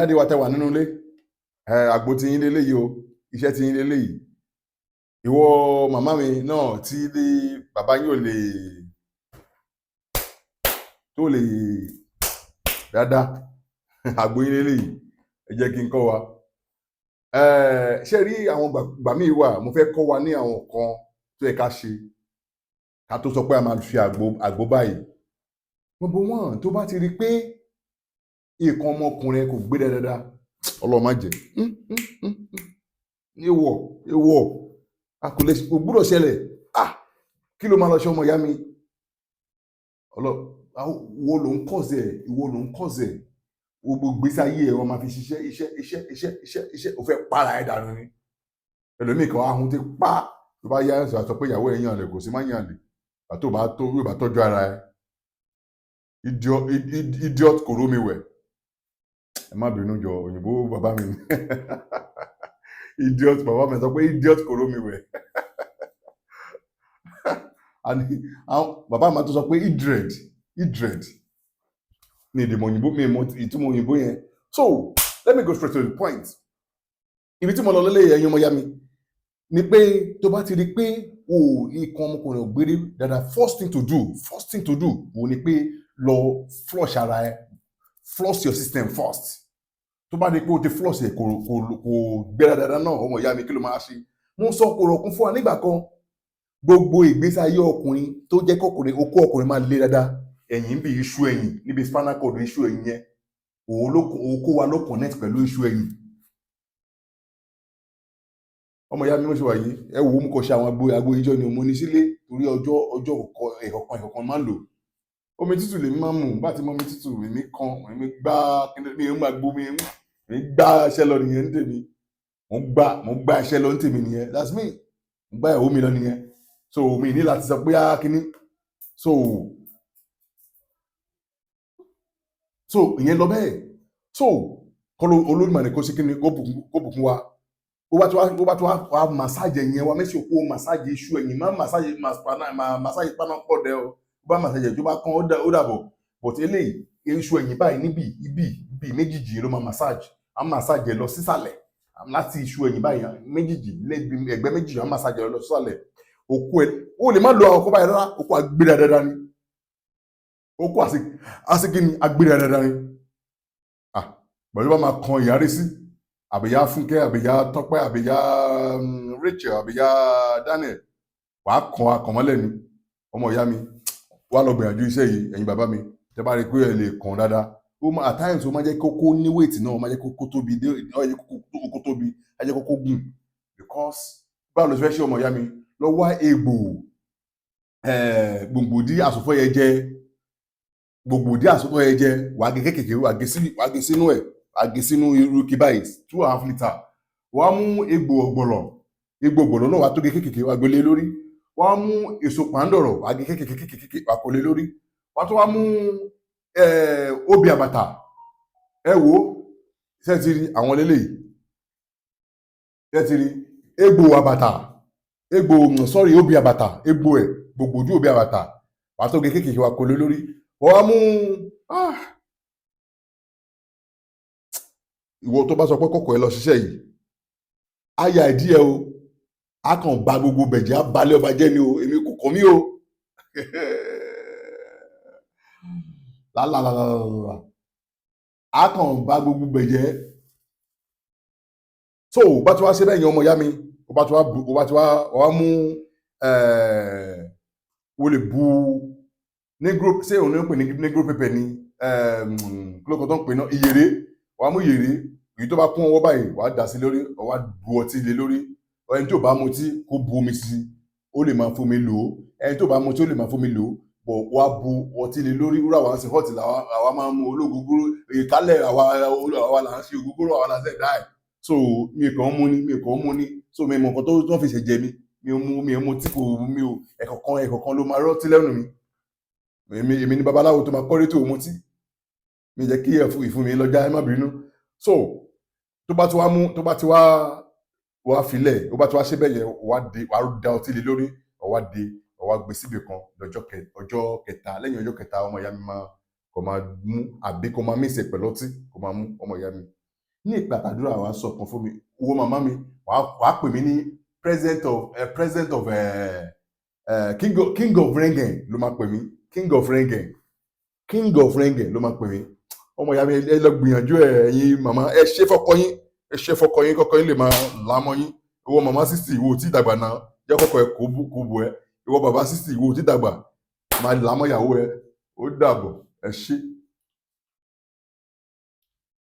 Daddy wa tẹ́ wà nínú ilé, ẹ àgbo ti yín léléyìí o, iṣẹ́ ti yín léléyìí. Ìwọ màmá mi náà tí lé bàbá yín ò lè tó lè dáadáa, àgbo yín léléyìí, ẹ jẹ́ kí n kọ́ wa. Ṣé rí àwọn gbà míì wà, mo fẹ́ kọ́ wa ní àwọn nǹkan tó yẹ ká ṣe ká tó sọ pé a máa fi àgbo báyìí. Number one, tó bá ti rí pé nǹkan ọmọkùnrin kò gbé dáadáa, Ọlọ́run má jẹ́. Ewọ̀ ewọ̀, a kò lè, kò gbúdọ̀ ṣẹlẹ̀. Ah, kí ló máa lọ ṣe, ọmọ ìyá mi? Ọlọ́ wo ló ń kọ̀ọ̀sẹ̀, ìwọ ló ń kọ̀ọ̀sẹ̀. Gbogbo ìgbésí ayé ẹ̀, wọ́n máa fi ṣiṣẹ́, iṣẹ́, iṣẹ́, iṣẹ́, iṣẹ́, iṣẹ́. Ò fẹ́ para ẹ̀ dànù ni. Ẹlòmíì kan, ahun ti pa. Tó bá yá, ẹ̀sọ́ àsọ pé ìyàwó ẹ̀ yàn lè, kò sí má yàn lè. Àti tó bá tó yóò bá tọ́jú ara ẹ̀. Idiot, idiot kò rómi wẹ̀. Ẹ má bínú jọ, òyìnbó bàbá mi ni. Idiot, bàbá mi sọ pé idiot kò rómi wẹ̀. Àní àwọn bàbá mi tó sọ pé idred, idred ní ìdìmọ̀ òyìnbó mi, mọ ìtumọ̀ òyìnbó yẹn. So let me go straight to the point. Ibi tí mo lọ lélẹ̀, ẹ̀yin ọmọ ya mi, ni pé tó bá ti rí pé o nǹkan ọmọkùnrin ò gbére dáadáa, first thing to do, first thing to do òun ni pé lọ flush ara ẹ, flush your system first. Tó bá di pé o ti flush ẹ, kò gbéra dáadáa náà, ọmọ ìyá mi, kí ló máa ṣe? Mo sọ kò rọ̀kún fún wa nígbà kan. Gbogbo ìgbésí ayé ọkùnrin tó jẹ́ kọkùnrin, okó ọkùnrin máa le dáadáa, ẹ̀yìn bí iṣu ẹ̀yìn, níbi spinal cord, iṣu ẹ̀yìn yẹn, òun ló okó wa ló connect pẹ̀lú iṣu ẹ̀yìn. Ọmọ ìyá mi, mo ṣe wà yìí, ẹ wò ó, mo kàn ṣe àwọn agbo ìjọ ni mo ní sílé, torí ọjọ́ ẹ̀kọ̀kan ẹ̀kọ̀kan máa ń lò. Omi tútù lèmi máa ń mu. Bá ti mọ omi tútù, èmi kan èmi gbá, mi ń gbá gbó, mi ń gbá iṣẹ́ lọ nìyẹn ní tèmi. Mo ń gbá iṣẹ́ lọ ní tèmi nìyẹn. That's me. Mo gbá ìyàwó mi lọ nìyẹn. So mi ní láti sọ pé á kíní. So ìyẹn lọ bẹ́ẹ̀. So kọ́lọ́ Olódùmarè kó sí kíni, kó bùkún wa. Ó bá tí wá wá massage ẹ̀yìn wa, mẹ́sì òkú massage iṣu ẹ̀yìn, má massage massage spinal cord ẹ o. Ó bá massage ẹ̀, tó bá kán, ó dàbọ̀. But eléyìí, iṣu ẹ̀yìn báyìí, níbí ibi ibi méjìjì ló máa massage. Á massage ẹ̀ lọ sísàlẹ̀ láti iṣu ẹ̀yìn báyìí méjìjì, lébi ẹ̀gbẹ́ méjìjì, á massage ẹ̀ lọ sísàlẹ̀. Òkú ẹ̀, ó lè má lo àwọn ọkọ báyìí rárá, òkú agbéra dáadáa ni. Òkú àsìkí ni agbéra dáadáa ni. Ah, pẹ̀lú bá máa kan ìyá rí sí, àbíyá Fúnkẹ́, àbíyá Tọ́pẹ́, àbíyá Rachel, àbíyá Daniel, wàá kan akànmọ́lẹ̀ ni. Ọmọ ìyá mi, wàá lọ gbìyànjú iṣẹ́ yìí. Ẹ̀yin bàbá mi, tẹ́ bá rí i pé ẹ lè kàn dáadáa, ó máa at times, ó máa jẹ́ kókó ní weight náà, ó máa jẹ́ kókó tóbi dé, ó jẹ́ kókó tóbi, á jẹ́ kókó gùn. Because báwo ló ṣe fẹ́ ṣe, ọmọ ìyá mi? Lọ wá egbò, gbòǹgbòdì àsòfọ́yẹ jẹ, gbòǹgbòdì àsòfọ́yẹ jẹ, wàá gé kékèké, wàá gé sínú ẹ̀, wàá gé sínú irú kí báyìí, 2.5 litre. Wàá mú egbò ọ̀gbọ̀lọ̀, egbò ọ̀gbọ̀lọ̀ náà, wàá tó gé kékèké, wàá gbélé lórí. Wàá mú èso pàǹdọ̀rọ̀, wàá gé kékèké kékèké, wàá kó lé lórí. Wàá tó wá mú obì àbàtà. Ẹ wo, ṣé ti rí àwọn lélẹ́yìí? Ṣé ti rí egbò àbàtà, egbò, sorry, obì àbàtà, egbò ẹ̀, gbòǹgbòdì obì àbàtà, wàá tó gé kékèké, wàá kó lé lórí. Wàá mú, ah, ìwọ tó bá sọ pé kọ̀kọ̀ ẹ lọ ṣiṣẹ́ yìí, á ya ìdí ẹ o, á kàn ba gbogbo bẹ̀jẹ̀, á balẹ̀ ọba jẹ́ ni o. Èmi kò kàn mí o. Lálàlàlàlà, á kàn ba gbogbo bẹ̀jẹ̀. So bá ti wá ṣe bẹ́ẹ̀ yẹn, ọmọ ìyá mi, ó bá ti wá bu, ó bá ti wá wá mú, o lè bu negro. Ṣé òun ní ń pè ní negro pepper ní kí ló kọ́ tó ń pè náà? Ìyèrè. Wàá mú ìyèrè èyí tó bá kún ọwọ́ báyìí, wàá dà sí lórí, wàá bu ọtí lé lórí. Ẹni tí ò bá mutí, kó bu omi sí, ó lè máa fomi lò ó. Ẹni tí ò bá mutí, ó lè máa fomi lò ó bọ̀. Wàá bu ọtí lé lórí. Wúrà wàá ń ṣe hot, àwa máa ń mu olóògógóró ìkálẹ̀. Àwa là ń ṣe ògógóró, àwa là ń ṣe dá ẹ̀. So mi kàn ń mú ni, mi kàn ń mú ni. So mi mọ nǹkan tó fi ṣe jẹ mi. Mi ò mú, mi ò mú tí kò, mi ò, ẹ̀kọ̀kan ẹ̀kọ̀kan ló máa rọ́ọ̀tí lẹ́nu mi. Èmi ni babaláwo tó máa kọ́ rétò mutí. Mi jẹ́ kí ẹ̀fún ìfún mi lọ́jà, ẹ má bínú. So tó bá ti wá mú, tó bá ti wá wá filẹ̀, ó bá ti wá ṣe bẹ́ẹ̀ yẹn, wá de, wá da ọtí lé lórí, wá de, wá gbé síbì kan lọ́jọ́ kẹ ọjọ́ kẹta. Lẹ́yìn ọjọ́ kẹta, ọmọ ìyá mi, máa kò máa mú àbí kò máa mísè pẹ̀lú ọtí, kò máa mú, ọmọ ìyá mi. Ní ìpè àtàdúrà, wàá sọ kan fún mi. Wo màmá mi, wàá pè mí ní president of king of rengen ló máa pè mí. King of rengen, king of rengen ló máa pè mí. Ọmọ ìyá mi, ẹ lọ gbìyànjú ẹ. Ẹ̀yin màmá, ẹ ṣe fọ́kọ yín, ẹ ṣe fọ́kọ yín, kọ́kọ́ yín lè máa lámọ́ yín. Ìwọ màmá 60, ìwọ ò tí dàgbà náà, jẹ́ kọ́kọ́ ẹ kó bu ẹ. Ìwọ bàbá 60, ìwọ ò tí dàgbà, máa lámọ́ ìyàwó ẹ. Ó dàbọ̀, ẹ ṣé.